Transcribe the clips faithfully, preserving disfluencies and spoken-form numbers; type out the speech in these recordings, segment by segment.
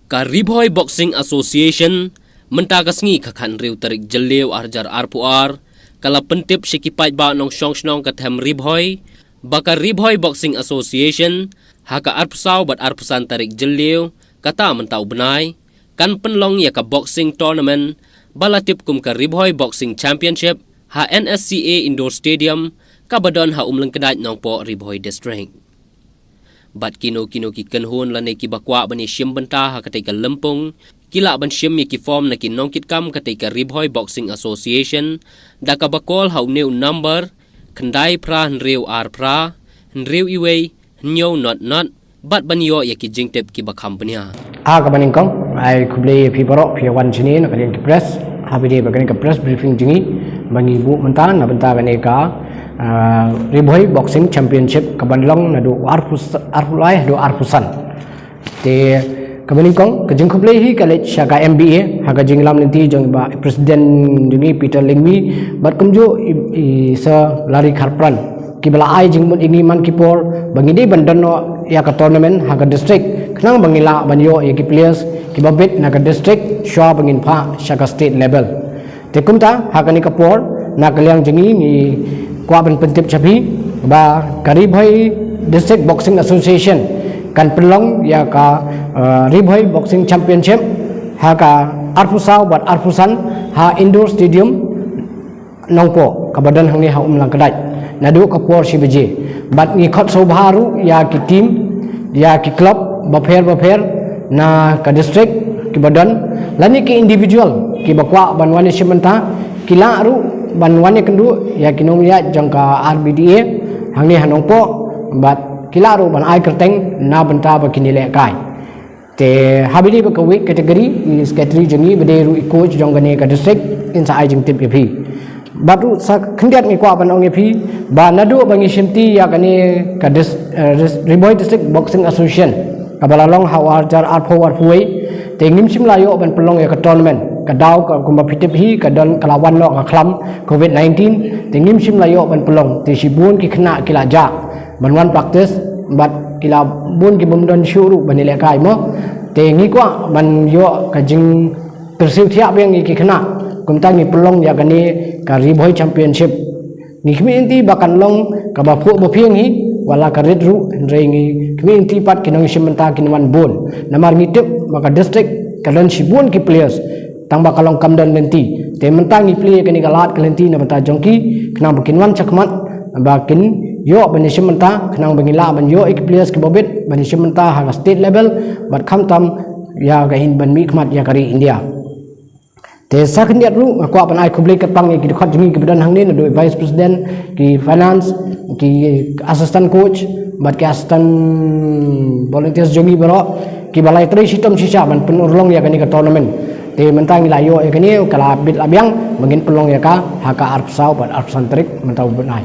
Ka Ri Bhoi Boxing Association mynta ka sngi ka khathynriew tarik Jylliew arhajar arphew ar ka la pyntip sha ki paidbah nongshong shnong ka them Ri Bhoi ba ka Ri Bhoi Boxing Association ha ka arphew saw bad arphew san tarik Jylliew, kata mynta u bnai, kan pynlong ïa ka boxing tournament ba la tip kum ka Ri Bhoi Boxing Championship ha N S C A Indoor Stadium kaba don ha Umlyngkdait, Nongpoh, Ri Bhoi District. Bad kino kino ki kynhun lane kiba kwah ban ïashim bynta ha katei ka lympung ki lah ban shim ïa ki form na ki nongkitkam katei ka Ri Bhoi Boxing Association da kaba call ha une u number khyndai phra hynriew ar phra hynriew iwei hynñiew not not bad ban ïoh ïa ki jingtip kiba kham bniah. Ha kaba nyngkong, ai khublei ïa phi baroh phi wan shane na ka liang ki press. Ha phi dei ba kane ka press briefing jong ngi ba ngi buh mynta na bynta kane ka, ah, Ri Bhoi Boxing Championship kaban long naduh arphew, arphew lai haduh arphew san. Te kaba nyngkong ka jingkhublei hi ka leit sha ka M B A ha ka jinglam lynti jong i bah president jong ngi Peter Lyngvi bad kumjuh i, i Sir Larry Kharpran kiba la ai jingmut ïa ngi man ki por ba ngi dei ban don noh ïa ka tournament ha ka district khnang ba ngi lah ban ïoh ïa ki players kiba bit na ka district shuwa ba ngin phah sha ka state level. Te kumta ha kane ka por na ka liang jong ngi ngi kwah ban pyntip sha phi ba ka Ri Bhoi District Boxing Association kan pynlong ïa ka, eh, Ri Bhoi Boxing Championship ha ka arphew saw bad arphew san ha Indoor Stadium Nongpoh kaba don hangne ha Umlyngkdait naduh ka por shi baje. Bad ngi khot sngewbha ruh ïa ki team, ïa ki club bapher bapher na ka district kiba don lane ki individual kiba kwah ban wan ïashim bynta ki lah ruh ban wan ïakynduh ïa ki nongïaid jong ka R B D A hangne ha Nongpoh bad ki lah ruh ban ai kyrteng na bynta ba kin ïalehkai. Te ha ba dei ba ka weight category i secretary jong ngi ba dei ruh i coach jong kane ka district in sa ai jingtip ïa phi. Bad ruh sa khyndiat ngi kwah ban ong ïa phi ba naduh ba ngi shimti ïa kane ka dis-, eh, dis-, Ri Bhoi District Boxing Association kaba la long ha u arhajar arphew arphew wei te ngim shym la ïoh ban pynlong ïa ka tournament. Ka daw ka kumba phi tip hi ka don ka la wan noh ka khlam covid nineteen te ngim shym la ïoh ban pynlong te shibun ki khynnah ki la jah ban wan practice bad ki la bun ki bym don shuh ruh ban ïalehkai mo. Te ngi kwah ban ïoh ka jingpyrsiewthiah biang ïa ki khynnah kumta ngi pynlong ïa kane ka Ri Bhoi Championship. Ngi khmih lynti ba kan long kaba phuh ba phieng hi wat la ka rit ruh hynrei ngi khmih lynti pat ki nongshim bynta kin wan bun namar ngi tip ba ka district ka don shibun ki players tang ba ka long kam don lynti. Te mynta ngi plie kane ka lad ka lynti na bynta jong ki khnang ba kin wan shakhmat ba kin ïoh ban ïashim bynta khnang ba ngin lah ban ïoh ïa ki players kiba bit ban ïashim bynta ha ka state level bad khamtam ïa ka hin ban mihkhmat ïa ka ri India. Te sa khyndiat ruh nga kwah ban ai khublei kyrpang ïa ki dkhot jong ngi kiba don hangne naduh vice president, ki finance, ki assistant coach bad ki assistant volunteers jong ngi baroh kiba la ïatrei shitom shisha ban pynurlong ïa kane ka tournament. Te mynta ngi la ïoh ïa kane ka la bit la biang ba ngin pynlong ïa ka ha ka arphew saw bad arphew san tarik mynta u bnai.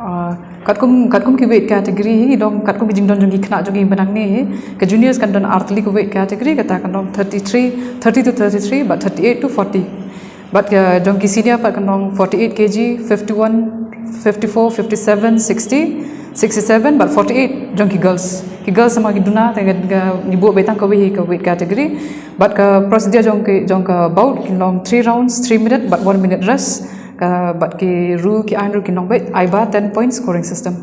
Ah, katkum, katkum ki weight category hi dong katkum ki jingdon jong ki khynnah jong ngi mynta hangne hi. Ka juniors kan don artylli ka weight category kata kan dong thirty-three, thirty to thirty-three bad thirty-eight to forty. Bad ka jong ki senior pat kan dong forty-eight K G, fifty-one, fifty-four, fifty-seven, sixty, sixty-seven bad forty-eight jong ki girls. Ki girls sama ki duna te ka, ka, ngi buh beit tang kawei hi ka weight category. Bad ka procedure jong ki, jong ka bout kin long three rounds, three minute bad one minute rest. Ka bad ki rule ki ain rule kin long beit ai ba ten point scoring system.